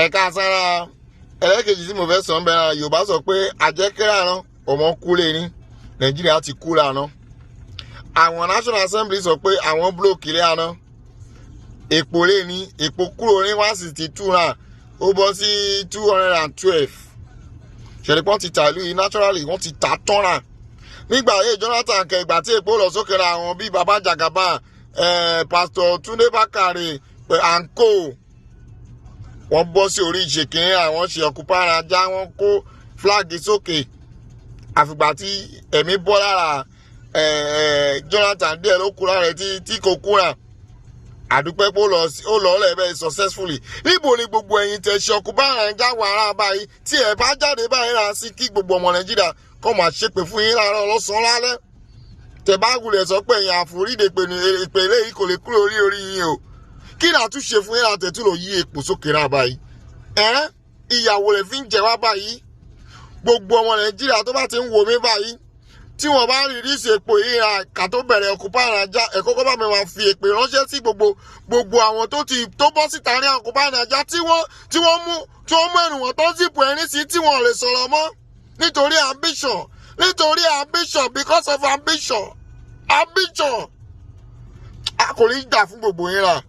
Ẹ̀ka sára ẹlẹ́kejì tí mo fẹ́ sọ ń bẹ̀rẹ̀, Yorùbá sọ pé àjẹkẹ́rẹ́ àná ọmọ kú lé ní Nàìjíríà ti kú lànà. Àwọn National Assembly sọ pé àwọn block lé àná èpò lé ní èpò kúrò ní 162 náà, ó bọ́ sí 212. Ṣẹ̀rípọ́n ti ta ìlú yìí naturally, wọ́n ti ta tọ́ra nígbà ayé Jonathan kẹ. Ìgbà tí èpò lọ sókè ra, àwọn bíi Baba Jagaban, Pastor Túndé Bákàrè and co, wọ́n bọ́ sí orí ìṣèkínní, àwọn ṣe occupy ajá, wọ́n kó flag sókè. Àfìgbà tí ẹ̀mí bọ́ lára Jonathan díẹ̀ ló kúra rẹ̀ tí kò kúra. Àdúpẹ́ pé ó lọ lẹ́ẹ̀bẹ̀ successfully. Níbo ni gbogbo ẹ̀yin tẹ̀ ṣe occupy ajá wà ara báyìí tí ẹ̀ bá jáde báyìí rà sí kí gbogbo ọmọ Nàìjíríà kọ́ máa ṣépè fún yín láàárọ̀, lọ́sàn-án, lálẹ́? Tẹ̀ bá wulẹ̀ sọ pé ẹ̀yin àforíde ìpè eléyìí kò lè kúrò orí orí yín o. Kí ni àtúnṣe fún yín àtẹ̀tù lò yí epo sókè náà báyìí? Ẹ́ ìyàwó rẹ̀ fi ń jẹ wá báyìí. Gbogbo ọmọ Nàìjíríà tó bá ti ń wò mí báyìí, tí wọ́n bá rí ríṣì epo yìí ra kà tó bẹ̀rẹ̀ occupy Naija, ẹ̀kọ́ kọ́ bá mi máa fi èpè ránṣẹ́ sí gbogbo gbogbo àwọn tó ti tó bọ́ síta ní occupy Naija, tí wọ́n mú ẹnu wọn tó zip ẹni sí, tí wọ́n lè sọ̀rọ̀ mọ́ nítorí ambition, nítorí ambition, because of ambition, ambition. A kò ní gbà fún gbogbo yín rà.